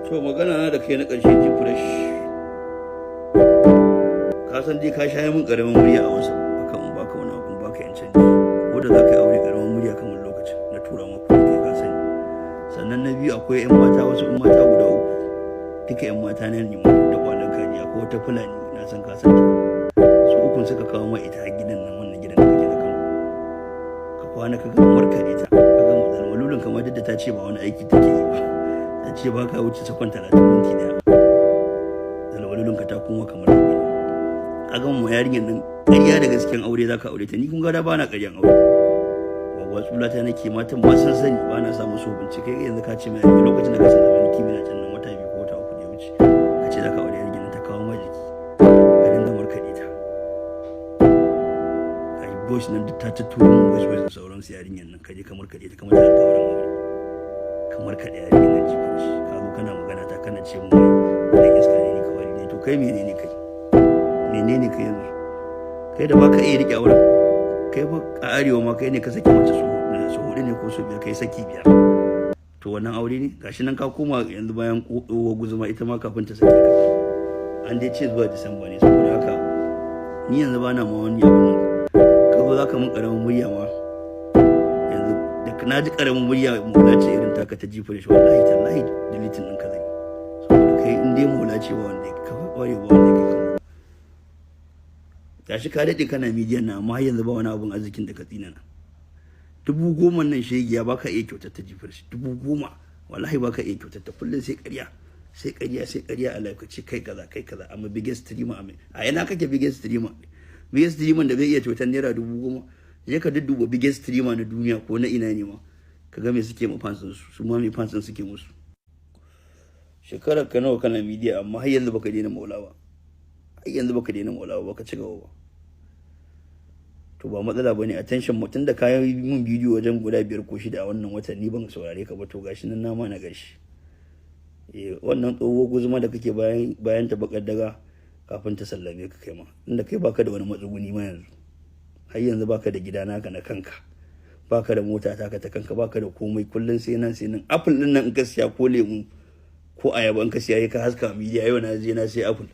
To, magana na da kai na ƙarshe, G Fresh, ka san dai ka sha min ƙaramin murya a wasu akan in baka wani abu, baka yan canji, ko da za ka yi aure, ƙaramin murya kamar lokacin na tura maka kuɗi, kai ka sani. Sannan na biyu, akwai yan mata, wasu yan mata guda uku, duka yan mata na nema da kwallon kaji. Akwai wata Fulani, na san ka san ta. Su ukun suka kawo ma ita a gidan nan, wannan gidan da kake na Kano. Ka kwana ka ga markaɗe ta, ka ga malulun, kamar duk da ta ce ba wani aiki take yi ba, ta ce ba ka wuce sakon 30, minti 1, zalmalulun ka ta kuma kamar da ka gama ma yarinyar nan ƙarya da gaskiyan aure za ka aure ta. Ni kun ga da ba na ƙaryan aure, gwagwa tsula ta nake, matan ma sun sani, ba na samu so bincike. Yanzu ka ce mai yarinya, lokacin da ka san da ni mina can nan wata 2 ko wata 3 da ya wuce, ka ce za ka aure yarinyar nan, ta kawo ma jiki, ka dinga markaɗe ta, ka yi voice nan duk ta tuturo mun voice voice da sauransu. Yarinyar nan ka je ka markaɗe ta kamar ta alƙawarin aure, kamar ka da yarinyar nan jifar shi. Ka zo kana magana ta, kana ce mun wai dan iska ne ni, kawai ne. To kai menene? Kai menene kai yanzu? Kai da baka iya rike auren kai fa, a arewa ma kai ne ka saki mace su hudu ne ko su biyar, kai saki biyar. To wannan aure ne? Gashi nan ka koma yanzu bayan tsohuwar guzuma, ita ma kafin ta sake ka an dai ce zuwa Disamba ne. Saboda haka ni yanzu bana ma wani abu nan. Ka zo zaka mun karamin murya ma yanzu, da na ji karamin murya mola ce irin taka ta jifa da shi, wallahi tallahi deleting ɗin ka zai, saboda kai in dai mola ce, ba wanda ka kware ba wanda kai kama. Gashi ka daɗe kana midiyan na, amma har yanzu ba wani abun arzikin da ka tsina na. 10,000 nan shegiya ba ka iya kyautar ta, jifar shi 10,000, wallahi ba ka iya kyautar ta. Kullum sai ƙarya, sai ƙarya, sai ƙarya a live, ka ce kai kaza, kai kaza, amma biggest streamer a ina kake biggest streamer? Biggest streamer da bai iya kyautar naira 10,000? Je ka dudduba biggest streamer na duniya ko na ina ne ma, ka ga me suke ma fans su, su ma me fans suke musu. Shekarar ka nawa kana media, amma har yanzu baka daina maula ba, har yanzu baka daina maula ba, baka ci gaba ba. To ba matsala bane, attention mutum da kayan mun bidiyo wajen guda biyar ko shida a wannan watan, ni ban saurare ka ba. To gashi nan nama na gashi. Eh, wannan tsohuwar guzuma da kake bayan bayan ta bakar daga, kafin ta sallame ka kai ma, inda kai baka da wani matsuguni ma yanzu, har yanzu baka da gida naka na kanka, baka da mota taka ta kanka, baka da komai. Kullun sai nan, sai nan. Apple din nan in ka siya, ko lemu ko ayaba in ka siya, ka haska media, yau na je na sai apple.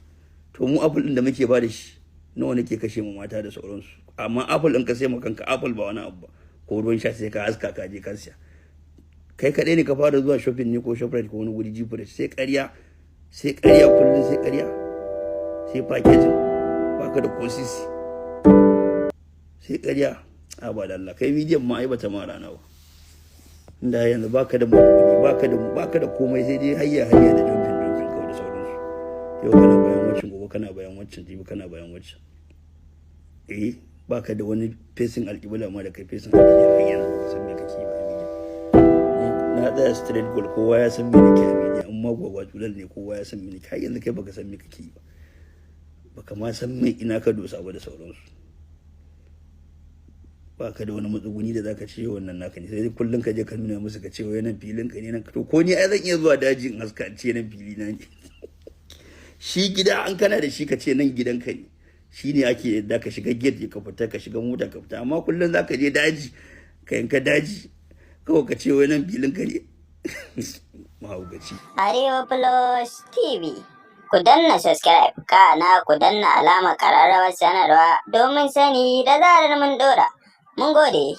To mu apple din da muke ba da shi nawa nake kashe mu mata da sauransu, amma apple din ka sai ma kanka, apple ba wani abu ba, ko ruwan sha, sai ka haska ka je ka siya. Kai kaɗai ne ka fara zuwa shopping ne ko Shoprite ko wani guri, jifa da sai ƙarya, sai ƙarya, kullum sai ƙarya, sai packaging, baka da ko sisi, sai ƙarya. A ba da Allah, kai bidiyon ma ai bata ma rana ba, inda yanzu baka da matsuguni, baka da komai, sai dai hayya hayya da jumping jumping kawai da sauransu. Yau kana bayan wancan, gobe kana bayan wancan, jibi kana bayan wancan. Eh, baka da wani facing alƙibla ma da kai facing alƙibla. Har yanzu baka san me kake yi ba a media. Na tsaya straight goal, kowa ya san me nake a media, amma gwagwa tulal ne, kowa ya san me nake. Har yanzu kai baka san me kake yi ba, baka ma san me ina ka dosa ba da sauransu. Baka da wani matsuguni da zaka ce wannan naka ne, sai kullun ka je ka nuna musu, ka ce wai nan filin ka ne nan. To ko ni ai zan iya zuwa daji in haska in ce nan fili na ne. Shi gida an kana da shi, ka ce nan gidanka ne, shi ne ake yadda ka shiga gate ka fita, ka shiga mota ka fita. Amma kullum za ka je daji ka yanka daji kawai, ka ce wai nan filin ka ne, mahaukaci. Arewa Plus TV. Ku danna subscribe, kana ku danna alamar ƙararrawar sanarwa domin sani da zarar mun ɗora. Mun gode.